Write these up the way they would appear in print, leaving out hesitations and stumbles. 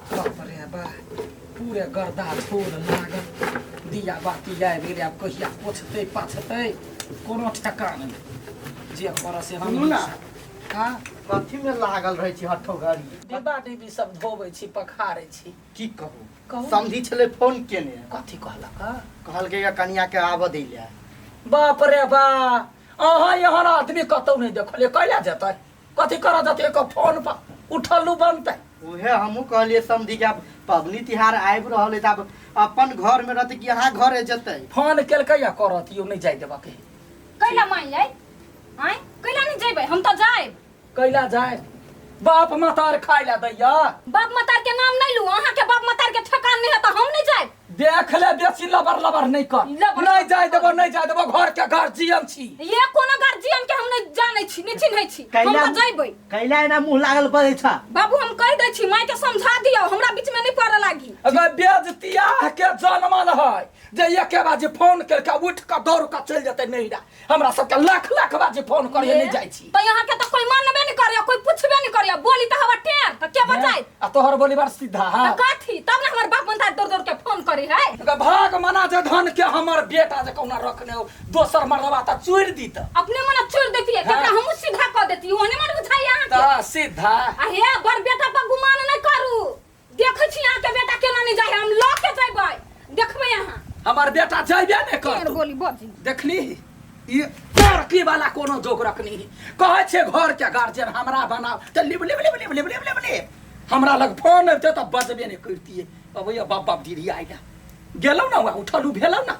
बाप रे बा, पूरे गर्दा झोल लागल। दिया बाती आबि गेलै, आब कहिया पोछतै पाछतै कोनो ठेकान नहि। जे करऽ से हम सुनू ना। हाँ। कथी में लागल रहै छी हठो घड़ी? डिब्बा डिब्बी सब धोबै छी, पखारै छी। की कहू? कहू। समझी छलै फोन केने। कथी कहलक? हँ? कहलकै या कनिया के आबऽ दै लए। बाप रे बा, अहाँ एहन आदमी कतौ नहि देखलियै। कैला जेतै, कथी करऽ जेतै? एक फोन पर उठलू बनतै? उहे हमहूँ कहलियै समधी के, आब पबनी तिहार आबि रहल है तऽ आब अपन घर में रहतै कि अहाँ घरे जेतै? फोन केलकै या करत यौ, नहि जाय देबऽ के। कैला मान लै आँय, कैला नहीं जेबै? हम तऽ जायब। कैला जाय? बाप मतार खाय ला दैया? बाप मतार के नाम नहीं लू। अहाँ के बाप मतार के ठेकान नहीं है तऽ हम नहीं जायब। देख ले, बेसी लबर लबर नहीं कर। लबर नहीं जाय देबो, नहीं जाय देबो। घर के गार्जियन छी। ये कोनो गार्जियन के हम नहीं जानै छी, नहीं चिन्है छी। हम कैला तऽ जइबै। कैला एना मुँह लागल बजै छ? बाबू, हम कहि दै छी, माय के समझा दियौ, हमरा बीच में नहीं पड़ऽ लागी। अगर बेजतियाह के जनमल है जे एके बाजी फोन करके उठ के दौड़ के चलि जेतै नैहरा। हमरा सबके लाख लाख बाजी फोन करे, नहीं जाइ छी। तऽ यहाँ के तऽ कोई मानबे नहीं करैया, कोई पूछबे नहीं करैया। बोली तऽ हवा टेर, तऽ के बचाई? आ तोहर बोली बार सीधा है। तऽ कथी तब ने हमर बाप बनता दौड़ दौड़ के फोन करे है। अगर भाग मना जे धन के हमर बेटा जे कौना रखने हो दोसर मर्दबा तऽ चोरि दी तऽ अपने मने चोर देती है। हाँ। केकरा हमहूँ सीधा कऽ देती, ओहने मन बुझाइया अहाँके। तऽ सीधा। आ हे बड़ बेटा पर गुमान नहीं करू। देखै छी अहाँके बेटा केना नहीं जाइ है, हम लऽ के जेबै, देखबै अहाँ। हमर बेटा जैबे नहि केहन करतौ। बोली बजी देखली, ई लड़की वाला कोनो जोग रखनी। कहै छै घर के गार्जियन हमरा बनाओ तऽ लिब लिब लिब लिब लिब लिब लिब लिब। हमरा लग फोन अबिते तऽ बजबे नहि करतियै। अबैया बाप बाप दीदी आइला गेलहुँ ने, उठलू भेलहुँ ने।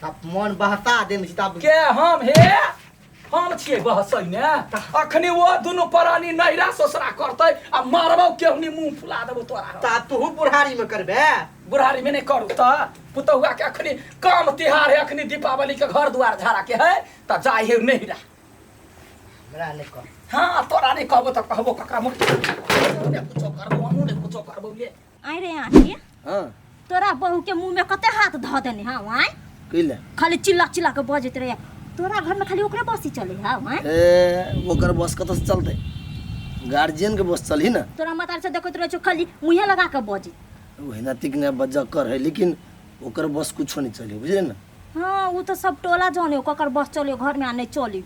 तब मन बहसा देने छी तब। के हम? हे, हम छियै बहसै ने? अखनी ओ दुनू प्राणी नैरा ससुरा करतै आ मारबौ केहुनी, मुंह फुला देबौ तोरा। ता तूहू बुढ़ारी में करबे? बुढ़ारी में नहीं करू तऽ पुतहुआ के अखनी काम तिहार है, अखनी दीपावली के घर दुआर झाड़ा के है तऽ जाय है नैरा। हमरा नहीं कह। हाँ, तोरा नहीं कहबो तऽ कहबो ककरा? मुख नहीं कुछो करबो, हमहूँ नहीं कुछो करबो ले। आइ रे आँखि। हाँ। तोरा बहू के मुंह में कते हाथ धऽ देने हाँ आइ? कैले? खाली चिल्ला चिल्ला के बजैत रहे। तोरा घर में खाली ओकरे बसी चले हाँ आइ? ए, ओकर बस कतऽ से चलतै? गार्जियन के बस चलही ना। तोरा मतार से देखैत रहै छौ, खाली मुँहे लगा के बजैत। ओहिना तिक ने बजक्कर है, लेकिन ओकर बस कुछो नहीं चले, बुझले ना? हाँ, उ तो सब टोला जाने ककर बस चले घर में आ नहीं चली।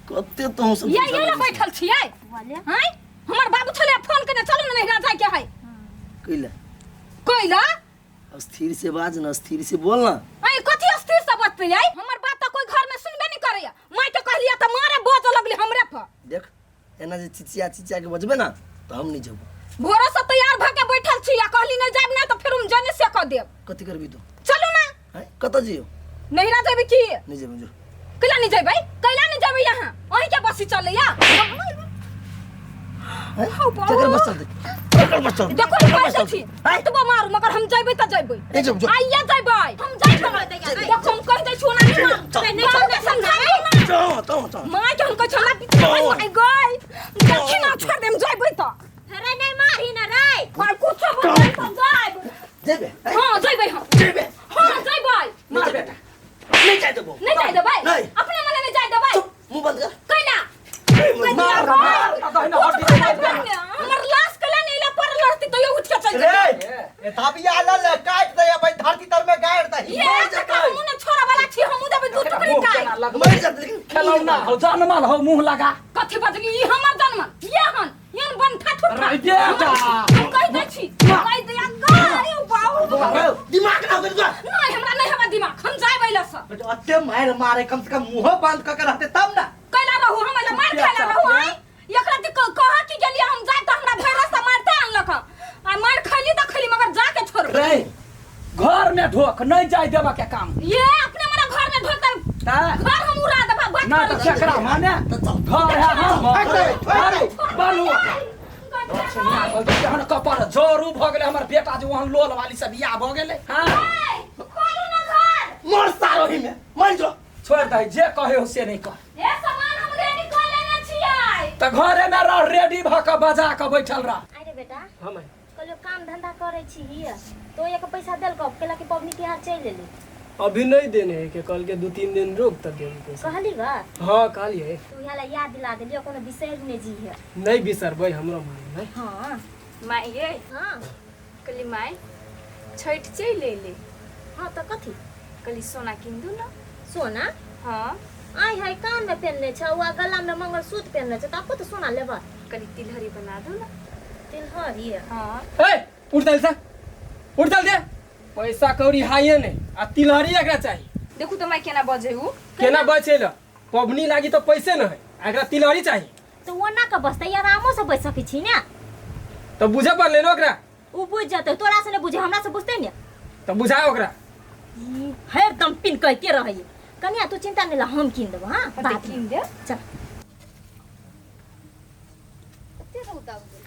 कते तो हम सब ये ये बैठल छियै? बोले। आँय, हमर बाबू छलै फोन केने, चलू ने नैहरा जाइके है। कैला? कैला? स्थिर से बाज ना, स्थिर से बोल ना। आँय, कथी स्थिर से बजतै? आँय, हमर बात तऽ कोई घर में सुनबे नहीं करैया। माय के कहलियै तऽ मारे बजऽ लगली हमरे पर। देख, एना जे चिचिया चिचिया के बजबे ना तऽ हम नहीं जेबो। भोरे से तैयार भऽ के बैठल छी आ कहली नहीं जायब ना तऽ फेर हम जने से कऽ देब। कथी करबी तू? चलू ना। आँय, कतऽ जियो? नैहरा जेबै की? नहीं जेबै, जो। कैला नहीं जेबै? कैला नहीं जेबै? यहाँ अहीं के बसी चलैया। केकर बस चलतै? केकर बस चलतै? देखो, केकर बस पैसा चलतै? छी एतबो मारू, मगर हम जइबै तऽ जइबै। नहीं जेबै, जो। आइए जइबै, हम जइबै। देखो, हम कहि दै छी, ओना नहि मारू। चल। बाबू के समझाइयो ना। चल चल चल। माय के हम कहै छी, हमरा पीछे। माय गई, देखी ना, छोड़ देम, जइबै तऽ। अरे नहीं मारी ना रे। और कुछो बोलबै तऽ जाइब। जेबै? हाँ, जइबै हम। जेबै? हाँ, जइबै। मार बेटा। नहीं जाय देबो। नहीं जाय देबै? नहीं। अपने मने नहीं जाय देबै? चुप, मुंह बंद कर। कैला? मार मार, दहिना हड्डी कुछ हमर लाश कैला नहीं ला पड़ल रहती तो ये उठ के चल रे जेतै। ए ताबिया ल ले काट दे भाई, धरती तर में गाड़ दही। ये हमहूँ ने छोड़ा वाला छी, हमहूँ देबै दू टुकड़ी मुँह काटि। केना लगबै? मर जात लेकिन। खेलौना हो, जनमल हो, मुँह लगा। कथी बजली? ई हमर जन्म ये हन यन बनठा ठुठा। रे बेटा। हम कहि दै छी, कहि दे गाय बाबू। दिमाग ना हो गेल तोरा? नहीं, हमरा नहीं हवा दिमाग, हम जाय बैला से। बेटा, अते मार मारे, कम से कम मुंह बंद क के रहते तब ना। कैला रहू हम एला मार खाइला रहू? आइ एकरा जे कह कि गेलियै हम जाय तऽ हमरा भैरस से मारते आनलक। आ मार खैली तऽ खैली, मगर जाके छोड़बै। रे, घर में ढोक, नहीं जाय देबऽ के काम। ये अपने मने घर में ढोक तऽ घर हम उड़ा देबा बात ना करै तऽ छी। केकरा माने घर है हम बनू जहन कपर जोरू भऽ गेलै हमर बेटा जे ओहन लोल वाली से बियाह भऽ गेलै। हाँ, खोलू ना घर। मर सारो ही में मर जो। छोड़ दही, जे कहे हो से नहीं कर। ए सामान हम रेडी कऽ लेने छियै। तऽ घरे में रह, रेडी भऽ कऽ बजा कऽ बैठल रह। अरे बेटा। हाँ माय। कहलियो काम धंधा करै छी हिय तो एक पैसा देलकौ केला कि पबनी तिहार चलि एली? अभी नहीं देने है के, कल के 2-3 दिन रुक तब देब पैसा। कहली गा? हाँ, कहलिए। तू इहा ला याद दिला देलियो, कोनो बिसरि नहि जी है। नहीं बिसरबै, हमरो मालूम है। हाँ माय ये। हाँ। कहली माय छठि चलि अयलै। हाँ तऽ कथी? कहली सोना कीन दू ने। सोना? हाँ। आइ हाय कान में पेनने छौ आ गला में मंगलसूत्र पेनने छौ तऽ आब कतऽ सोना लेबह? कहली तिलहरी बना दू ने। तिलहरी? हाँ। ए उठ चल से, उठ चल दे। पैसा कौड़ी हाइए नहीं आ तिलहरी एकरा चाही। देखू तऽ माय केना बजै उ। केना बचै ल, पबनी लागी तऽ पैसे न है, आ एकरा तिलहरी चाही। तऽ ओना के बसतै, आरामो से बचि सकै छी ने। तऽ बुझे पड़लै ने ओकरा। उ बुझि जेतै, तोरा से नहि बुझे, हमरा से बुझतै ने। तऽ बुझा ओकरा। ई हरदम पिनकैते रहैए। कनिया तू चिंता नहि ला, हम कीन देबो। हाँ तऽ बाद में। कीन देब। चल। कते रौदा उगल।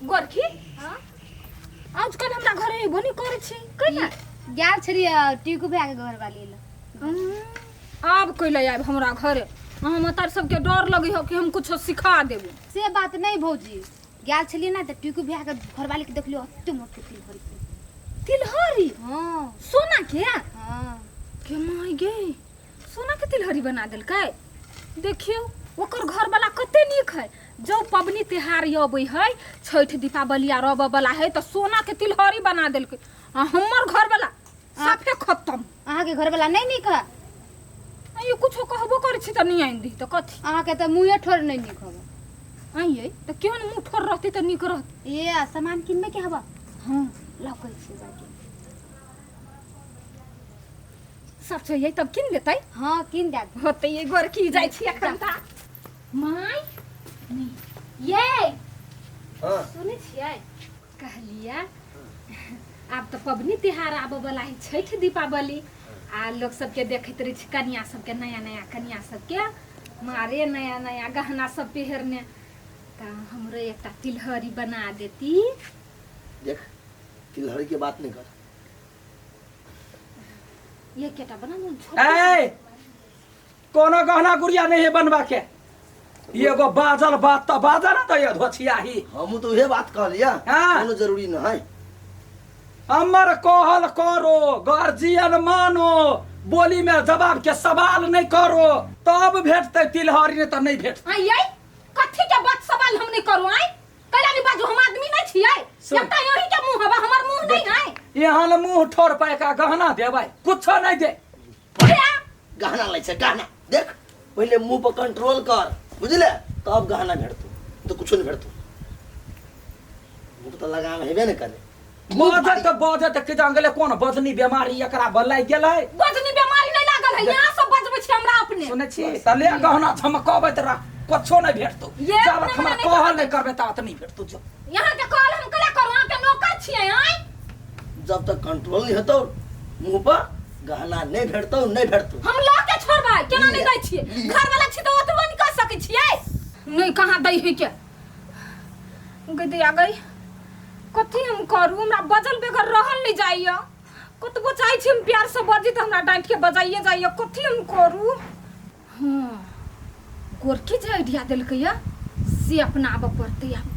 गोरखी आजकल हमरा घरे अयबो नहि करै छी कहिया? गेल छलियै टीकू भैया के घर वाली लग। आब कैले आयब हमरा घरे? अहाँ मतार सबके डर लगै हो कि हम कुछो सिखा देबो। से बात नहीं भौजी, गेल छलियै ना तऽ टीकू भैया के घरवाली के देखलियै ओते मोट के तिलहरी। तिलहरी? हाँ। सोना के? हाँ। के माय गे, सोना के तिलहरी बना देलकै। देखियौ ओकर घरवाला कते नीक है। जो पबनी तिहार अबै है, छठि दीपावली आर अबै वाला है, तऽ सोना के तिलहरी बना देलकै। आ हमर घरवाला साफे खत्म। अहाँके घरवाला नहीं नीक है? आ यो कुछो कहबो करै छी तऽ नहि आनि दी तऽ कथी? अहाँके तऽ मुँहे ठोर नहीं नीक हबे। आइए तऽ केहन मुँह ठोर रहतै तऽ नीक रहतै? ए सामान किनबे के हबा? हाँ। लऽ कहै छियै जाके। सब छै तब किन देतै? हाँ किन देत। होतै ये गोरकी जाइ छी एखन ता। माय नहीं ये हाँ। सुनै छियै? कहलियै आब तऽ पबनी तिहार आबऽ वाला है, छठि दीपावली, आ लोक सबके देखैत रहै छी कनिया सबके, नया नया कनिया सबके मारे नया नया गहना सब पहिरने, तऽ हमरो एकटा तिलहरी बना देती। देख तिलहरी के बात नहीं कर। ये केटा बना दू छोट। ए कोनो गहना गुड़िया नहीं है बनवा के। एगो बाजल बात तऽ बाजल न तऽ धोछियाही। हमहूँ तऽ उहे बात कहलियै। हाँ। कोनो जरूरी न है। हमर कहल करो, गार्जियन मानो, बोली में जवाब के सवाल नहीं करो, तब भेटतै तिलहरी, नहीं तऽ नहीं भेटतै। आइ यै कथी के बात सवाल हम नहीं करू? आइ कैला नहीं बाजू, हम आदमी नहीं छियै? सुन। एकटा यही के मुंह हवा, हमर मुंह नहीं है। एहन मुंह ठोर पाए का गहना देबै, कुछो नहीं दे। गहना लै छै गहना, देख पहिले मुंह पर कंट्रोल कर बुझले, तब गहना भेटतौ, तो कुछो नहीं भेटतौ। मुंह पर तऽ लगाम हेबे ने करे। बजत बजत के जंगले कोन बजनी बीमारी एकरा लागि गेलै? बजनी बीमारी नहीं लागल है, यहाँ सब बजबै छी हमरा अपने। सुनै छी तऽ ले गहना झमकबैत रह, कुछो नहीं भेटतौ। ये जाबत अपने हमरा मने कहल नहीं करबै ताबत नहीं भेटतौ। जो यहाँ के कहल हम कला करू, अहाँ के नौकर छियै। आँय जब तक कंट्रोल नहीं हेतौ मुंह पर, गहना नहीं भेटतौ, नहीं भेटतौ। हम लऽ के छोड़बै, केना नहीं दै छियै? घर वाला छी तऽ ओतबो नहीं कह सकै छियै। नहीं कहाँ दै है के गई दैया गई, कथी हम करू? हमरा बजल बेगर रहल नहीं जाइए। कतबो चाहै छी हम प्यार से बजी तऽ हमरा डाँटि के बजाइए जाइए। कथी हम करू? हाँ गोरकी जे आइडिया देलकै या से अपनाबऽ पड़तै आब।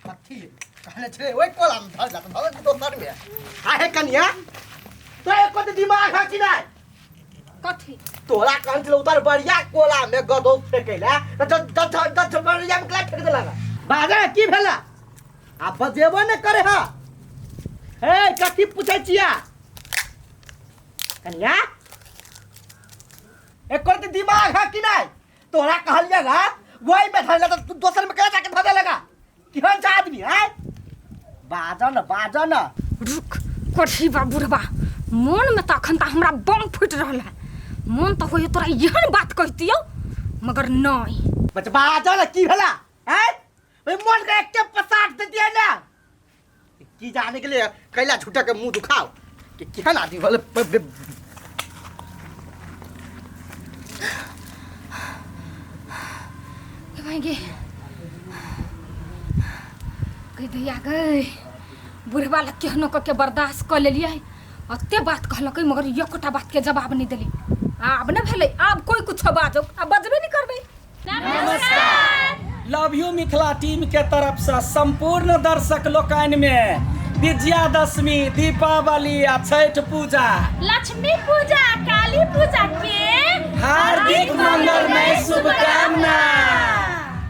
कथी कहने छलै ओहि कोला में धर जात भगत दोसर में आहे कनिया, तो एको तऽ दिमाग है कि नहीं? कथी तोरा कहन छलै उतर बढ़िया कोला में गदौ फेकै ला, तऽ दस दस बढ़िया में फेक देलक। बाजा की भेला? आ बजेबो ने करे हा। हे कथी पूछै छिया कनिया? एको तऽ दिमाग है कि नहीं? तोरा कहलियै गा वही में धरला तऽ तू दोसर में केना जाके धरे लगा? केहन छै आदमी है? बाजऽ न, बाजऽ न। रुक कोठी बा बुढ़बा, मन में तऽ अखन तऽ हमरा बम फूटि रहल है। मन तऽ होइए तोरा एहन बात कहितियौ, मगर नहीं। बच बाजऽ न, की भेला? हैं? ओहि मन के एके पसार देतियै ने। की जाने के लिए कैला झूठा के मुंह दुखाओ कि केहन आदमी भेलै। गे गई दैया गई, बुढ़बा लग केहनो कऽ के बर्दाश्त कऽ लेलियै। अते बात कहलकै मगर एकोटा बात के जवाब नहीं देली। आब ने भेलै, आब कोई कुछो बाजो, आब बजबे नहीं करबै। नमस्कार, लव you Mithila team के तरफ से संपूर्ण दर्शक लोकनि में विजयादशमी, दीपावली आ छठ पूजा, लक्ष्मी पूजा, काली पूजा के हार्दिक मंगलमय शुभकामना।